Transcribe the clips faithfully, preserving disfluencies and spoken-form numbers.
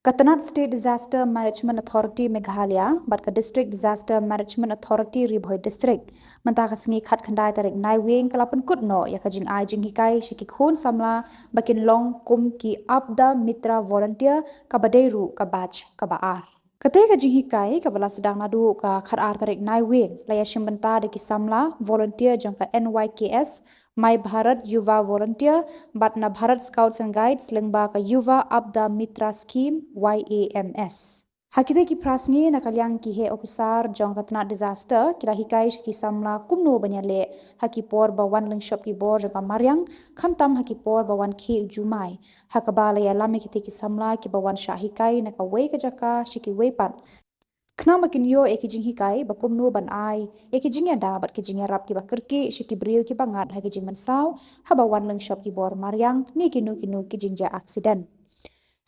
Ka tnat State Disaster Management Authority Meghalaya bad ka District Disaster Management Authority Ri Bhoi District mynta ka sngi khatkhyndai tarik Naiwieng ka la pynkut noh ïa ka jingai jinghikai sha ki khun samla ba kin long kum ki Apada Mitra Volunteer kaba dei ruh ka batch kaba ar. Katei ka jinghikai kaba la sdang naduh ka khatar tarik Naiwieng la ïashim bynta da ki samla volunteer jong ka N Y K S, My Bharat Yuva Volunteer bad na Bharat Scouts and Guides lyngba ka Yuva Apada Mitra Scheme, Y A M S. Ha kitei ki phra sngi na ka liang ki heh ophisar jong ka tnat disaster ki la hikai sha ki samla kumno ban ïaleh ha ki por ba wan lyngshop ki bor jong ka mariang, khamtam ha ki por ba wan khie u jumai. Ha kaba la ïalam ïa kitei ki samla kiba wan shah hikai na kawei ka jaka sha kiwei pat, khnang ba kin ïoh ïa ki jinghikai ba kumno ban ai ïa ki jingïada bad ki jingïarap kiba kyrkieh sha ki briew kiba ngat ha ki jingmynsaw haba wan lyngshop ki bor mariang ne kino kino ki jingjia aksiden.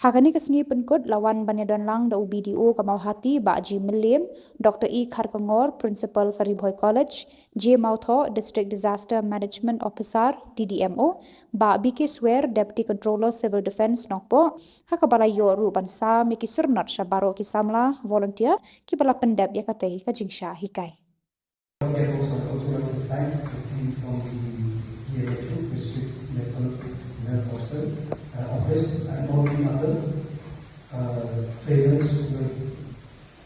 Ha kane ka sngi pynkut la wan ban ïadonlang da u B D O ka Mawhati, Bah G Mylliem, Doctor E Kharkongor, Principal ka Ri Bhoi College, J Mawthoh, District Disaster Management Officer, D D M O, Bah B K Swer, Deputy Controller Civil Defence Nongpoh, ha kaba la ïoh ruh ban sam ïa ki syrnod sha baroh ki samla volunteer kiba la pyndep ïa katei ka jingshah hikai. Of course, I'd also like to thank the team from the D M H O, District Medical Health Officer, uh, Office, and all the other uh, trainers who have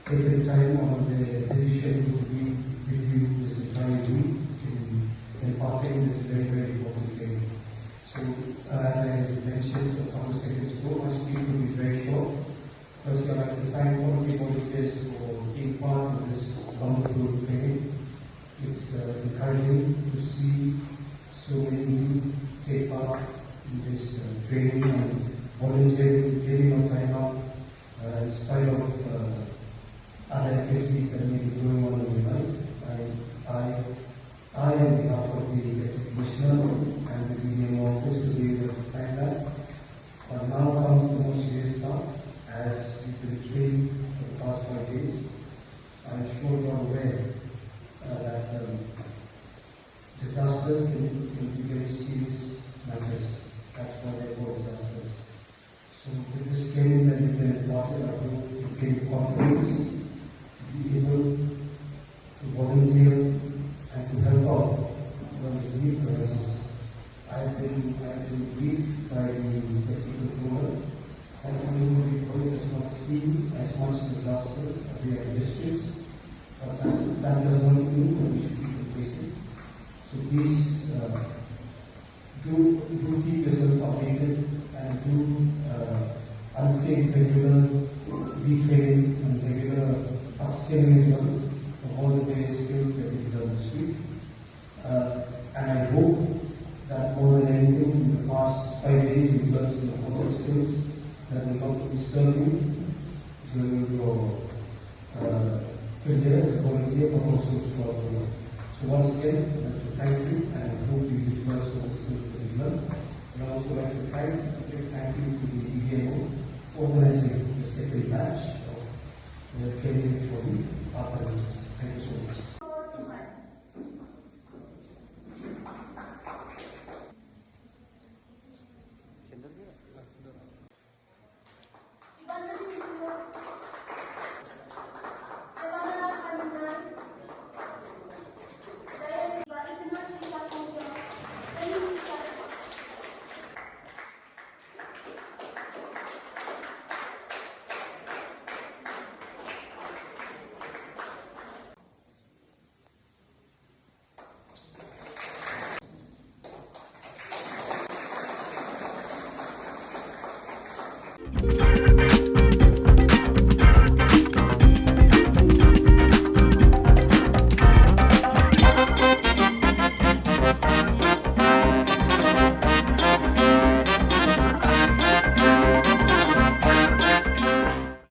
taken time out of their busy schedule to be with you this entire week in imparting this very, very important training. So, uh, as I mentioned a couple of seconds ago, my speech will be very short. Firstly, I'd like to thank all the volunteers for being part of this wonderful training. It's uh, encouraging to see so many youth take part in this uh, training and volunteering, giving your time out uh, in spite of uh, other activities that may be going on in your life. I, I, I, on behalf of the Deputy Commissioner and the D D M O office, would be able to thank that. But now comes the most serious part. As we've been trained for the past five days, I'm sure you're aware uh, that um, disasters can, can be very serious matters. That's why they're called disasters. So with this training that you've been imparted, I hope you gain the confidence to be able to volunteer and to help out when the need arises. I've been, I've been briefed by the technical controller that Ri Bhoi does not see as much disasters as the other districts, but that's, that does not mean that we should be complacent. So please uh, do, do keep yourself updated and do uh, undertake regular retraining and regular upskilling as well of all the various skills that we've learned this week. Uh, and I hope that more than anything in the past five days you've learned some important skills that will not only serve you during your uh, career as a volunteer but also throughout the world. So once again, I'd like to thank you and I hope you utilize all the skills that you've learned. And I'd also like to thank, a big thank you to the D D M O for organizing the second batch of the training for me.